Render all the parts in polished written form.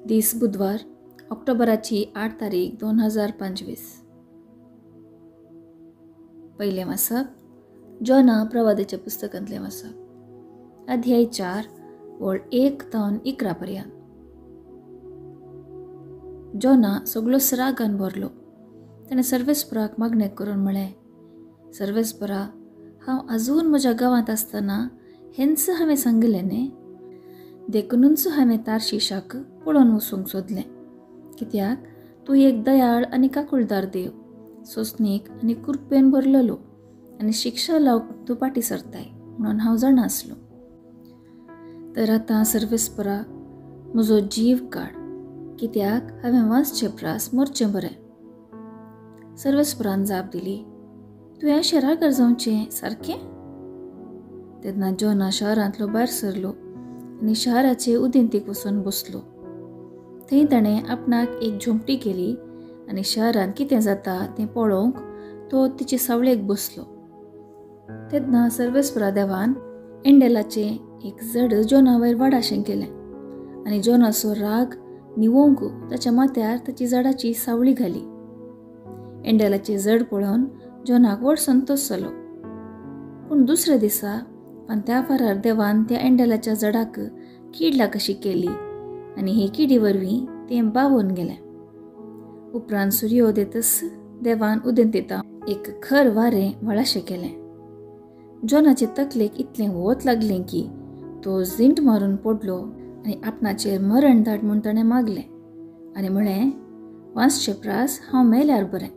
दीस बुधवार, ऑक्टोबराची 8 तारीख 2025. पयलें वाचप जोना प्रवादाच्या पुस्तकांतलें वाचप, अध्याय 4 ओळ 1 तावन 11 पर्यंत. जोना सगळोच रागान भरलो. ताणें सर्वेस्पराक मागणें करून म्हळें, सर्वेस्परा, हांव अजून म्हज्या गांवांत आसतना हेंच हांवें सांगिल्लें न्ही, देखूनच हांवें तारशिशाक पळोवन वचूंक सोदलें. कित्याक तूं एक दयाळ आनी काकुळदार देव, सोंसणीक आनी कृपेन भरलेलो आनी शिक्षा लावंक तूं फाटीं सरताय म्हणून हांव जाणा आसलो. तर आतां सर्वेस्परा, म्हजो जीव काड, कित्याक हांवें वाचचे प्रास मरचें बरें. सर्वेस्परान जाप दिली, तुवें अशें रागार जावचें सारकें? तेन्ना जोना शहरांतलो भायर सरलो आनी शहराचे उदेंतीक वचून बसलो. थंय ताणें आपणाक एक झोंपटी केली आनी शहरांत कितें जाता तें पळोवंक तो तिचे सावळेक बसलो. तेन्ना सर्वेस्परा देवान एंडेलाचें एक जड जोना वयर वाडाशें केलें आनी जोनाचो राग निवोवंक ताच्या माथ्यार ताची झाडाची सावळी घाली. एंडेलाचें जड पळोवन जोनाक व्हड संतोश जालो. पूण दुसऱ्या दिसा त्या फारार देवान त्या एंडेलाच्या जडाक किडला कशी केली आनी हे किडी वरवीं तें बावून गेलें. उपरांत सुर्योदयतच देवान उदेंतेता एक खर वारें व्हाळाशें केलें. जोनाचे तकलेक इतलें वत लागलें की तो झिंट मारून पडलो आनी आपणाचेर मरण धाड म्हूण ताणें मागलें आनी म्हळें, वांचचे प्रास हांव मेल्यार बरें.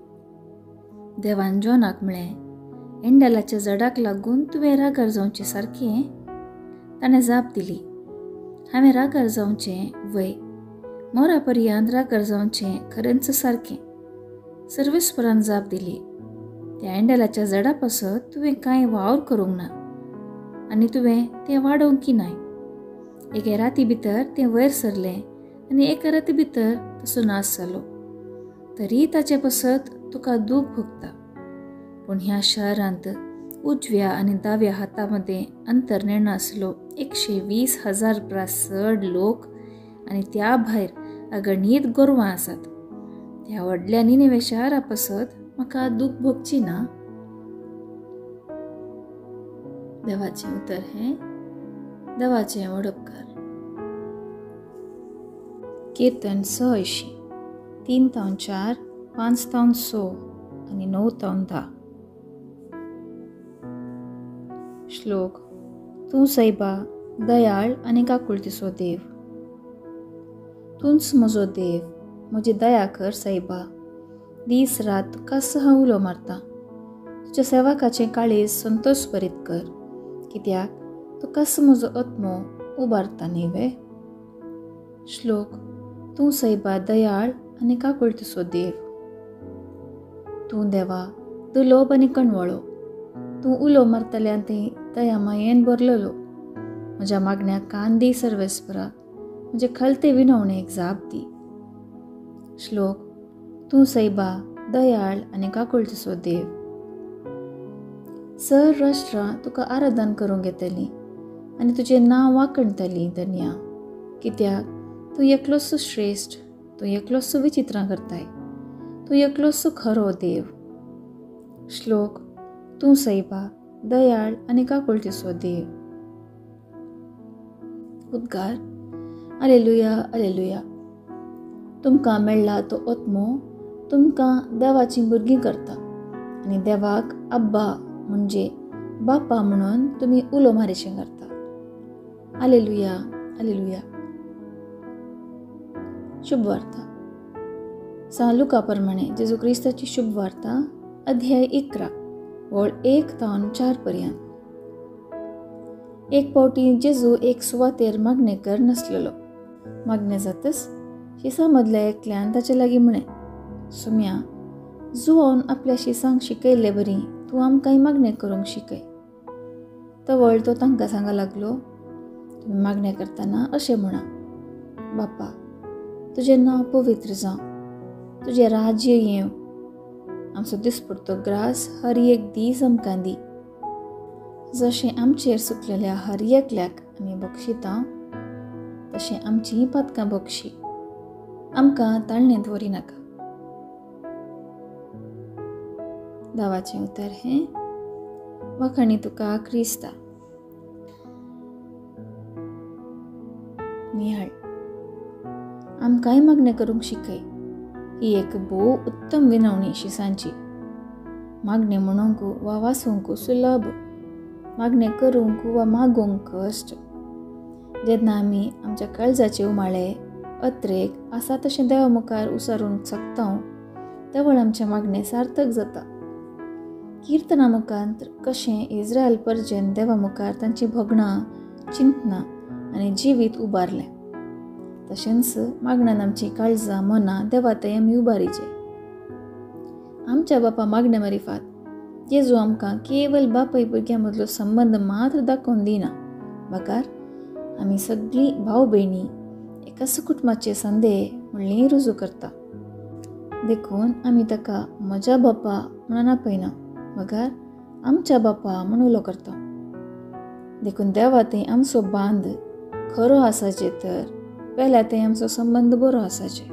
देवान जोनाक म्हळें, एंडेलाच्या जडाक लागून तुवें रागार जावचें सारकें? ताणें जाप दिली, हांवें रागार जावचें वय, मोरा पर्यंत रागार जावचें खरेंच सारकें. सर्वेस्परान जाप दिली, त्या एंडेलाच्या जडा पासत तुवें कांय वावर करूंक ना आनी तुवें तें वाडोवंक की नाय. एके राती भितर तें वयर सरलें आनी एका राती भितर तसो नाश जालो. तरी ताचे पासत तुका दूख भोगता. पूण ह्या शहरांत उजव्या आनी दाव्या हाता मदें अंतर नेणासलो 120,000 प्रास चड लोक आनी त्या भायर अगणीत गोरवां आसात. त्या व्हडल्या निनेवे शहरा पासत म्हाका दूख भोगची ना. देवाचें उतर हें देवाचें व्हड उपकार. कीर्तन 86, 3 तावन 4, 5 तावन 6 आनी 9 तावन 10. श्लोक. तूं सैबा दयाळ आनी काकुळतीचो देव, तूंच म्हजो देव, म्हजी दया कर सैबा. दीस रात तुकाच हांव उलो मारता. तुज्या सेवकाचें काळीज संतोश भरीत कर, कित्याक तुकाच म्हजो आत्मो उबारता न्ही वे. श्लोक. तूं सैबा दयाळ आनी काकुळतीचो देव. तूं देवा दुलोब आनी कणवळो, तूं उलो मारतल्यान थंय दया मायेन भरलेलो. म्हज्या मागण्याक कान दी सर्वेस्परा, म्हजे खलते विनवणेक जाप दी. श्लोक. तूं सैबा दयाळ आनी काकुळतीचो देव. सर राष्ट्रां तुका आराधन करूंक येतलीं आनी तुजें नांव वाखणतलीं धन्या, कित्याक तूं एकलोच श्रेश्ठ, तूं एकलोच विचित्रां करताय, तूं एकलोच खरो देव. श्लोक. तूं सैबा दयाळ आनी काकुळतीचो देव. उद्गार. आलेलुया आलेलुया. तुमकां मेळ्ळा तो आत्मो तुमकां देवाचीं भुरगीं करता आनी देवाक अब्बा म्हणजे बापा म्हणून तुमी उलो मारिशें करता. आलेलुया आलेलुया. शुभ वार्ता. सांत लुका प्रमाणे जेजू क्रिस्ताची शुभ वार्ता, अध्याय 11 ओळ 1 तावन 4 पर्यंत. एक फावटी जेजू एक सुवातेर मागणें कर नासलेलो. मागणें जातच शिसां मदल्या एकल्यान ताचे लागीं म्हळें, सुम्या, जुवान आपल्या शिसांक शिकयल्ले बरी तूं आमकांय मागणें करूंक शिकय. तवळ तो तांकां सांगा लागलो, तुमी मागणें करतना अशें म्हणा, बापा, तुजें नांव पवित्र जावं, तुजें राज्य येवं, आमचो दिसपडतो ग्रास हर एक दीस आमकां दी. जशें आमचेर सुकलेल्या हर एकल्याक आमी बक्षिता तशें आमचीं पातकां बक्षी आमकां ताळणेंत व्हरी नाका. दावाचें उतर हें वाखाणी तुका क्रिस्ता. निहाळ. आमकांय मागणें करूंक शिकय. ही एक भोव उत्तम विनवणी शिसांची. मागणें म्हणूंक वा वाचूंक सुलभ, मागणें करूंक वा मागूंक कश्ट. जेन्ना आमी आमच्या काळजाचे उमाळे अत्रेक आसा तशें देवा मुखार उसारूंक शकता तेवळ आमचें मागणें सार्थक जाता. किर्तना मुखार कशें इस्रायल परजेन देवा मुखार तांची भोगणां, चिंतनां आनी जिवीत उबारलें, तशेंच मागण्यान आमची काळजां मनां देवा थंय आमी उबारीचे. आमच्या बापा मागण्या मारिफात जेजू आमकां केवल बापाय भुरग्यां मदलो संबंद मात्र दाखोवन दिना, बगार आमी सगळीं भाव भयणी एकाच कुटुंबाचे संदे म्हणलें रुजू करता. देखून आमी ताका म्हज्या बापा म्हणून आपयना, मगर आमच्या बापा म्हूण उलो करता. देखून देवा थंय आमचो बांद खरो आसाचे तर पेल्या थंय आमचो संबंद बरो आसाचे.